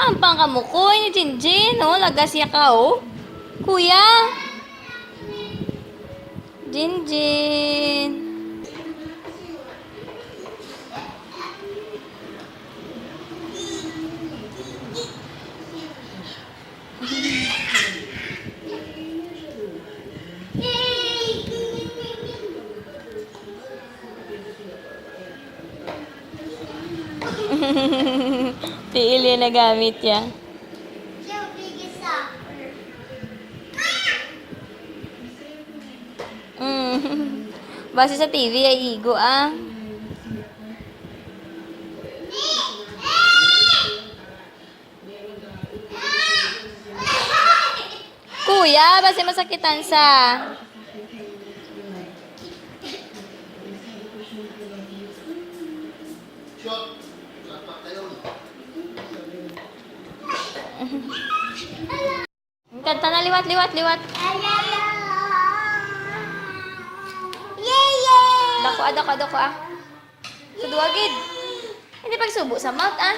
Ang pangkamukoy ni Jinjin, oh. Lagas ya ka, oh. Kuya. Jinjin. Tiil yung nagamit niya. Base sa TV ay igo ah. Kuya, base masakitan sa. Shot. Dapat tayo. Kanta na liwat, liwat, liwat. Dako ah, dako, dako ah. Sa duwagid. Hindi pagsubo sa mouth ah.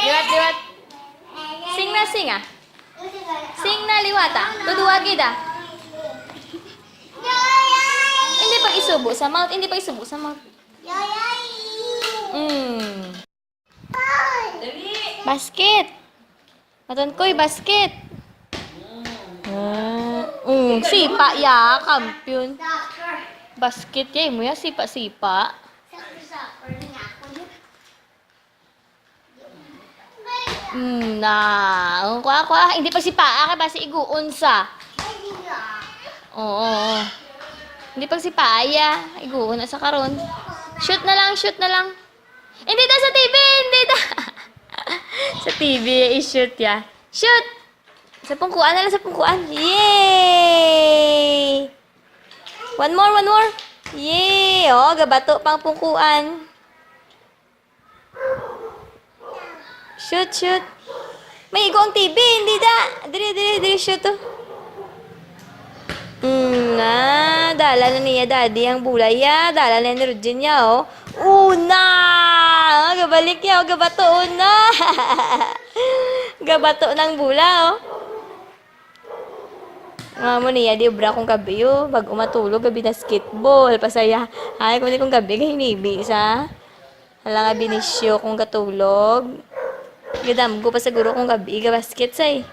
Liwat, liwat. Sing na, sing ah. Sing na liwat ah. Tuduwagid ah. Hindi pag isubo sa mouth, hindi pa isubo sa mouth. Basket. Matankoy, basket. Ah, sipa ya, kampiyon. Basket ya, mo ya, sipa-sipa. Na. Kuha, kuha. Hindi pa sipa, ah, kay basi iguon sa. Oo, oo. Hindi pag si Paaya. Iguon na sa karon. Shoot na lang, shoot na lang. Hindi da sa TV, hindi da. Sa TV, i-shoot ya. Shoot! Sa pungkuan na lang, sa pungkuan. Yay! One more, one more. Yay! Oh, gabato pang pungkuan. Shoot, shoot. May igo ang TV, hindi da. Diri, diri, diri, shoot to. Na, dala na niya daddy ang bulay ya. Dala na ni Rujin niya, oh. Una! Ah, gabalik niya, oh, gabato, una! Gabato ng bula, oh. Nga mo niya, di obra kong gabi, oh. Bago matulog, gabi na skateball. Pasaya. Ay, kung di kong gabi, kahinibi sa. Hala nga binisyo kong katulog. Gadam ko pa siguro kong gabi, gabasket say.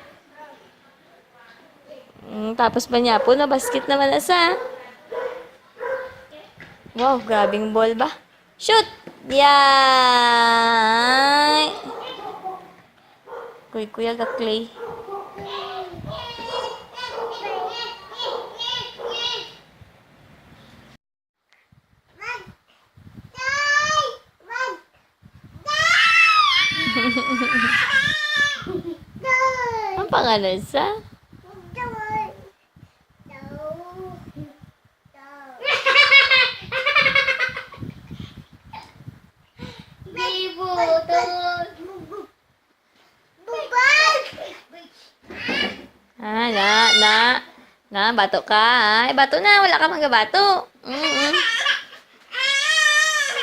Tapos ba niya po, na basket naman na sa. Wow, grabing ball ba? Shoot! Yay! Kuy, kuya, ga clay. Ang pangalan sa? Ah, na, na. Na, bato ka. Ay, bato na. Wala ka magabato.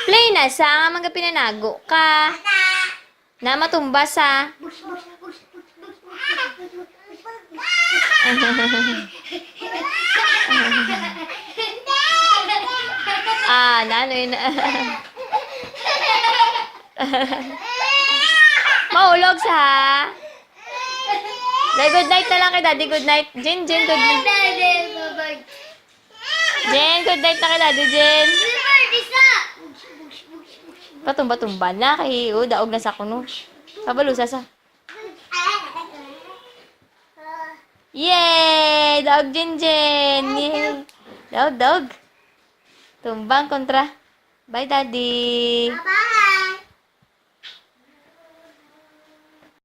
Play na sa nga mga pinanago ka. Na matumba sa. Ah, na ano yun. Mahulog sa. Dahil good night na lang kay Daddy. Good night. Jin, Jin, good night. Jen, good night na kay Daddy, Jen. Patumba-tumba na kay oh, daog na sa kuno. Kabalusa sa. Yay! Daog Jin Jin! Yay! Daog, daog. Tumbang kontra. Bye, Daddy. Bye.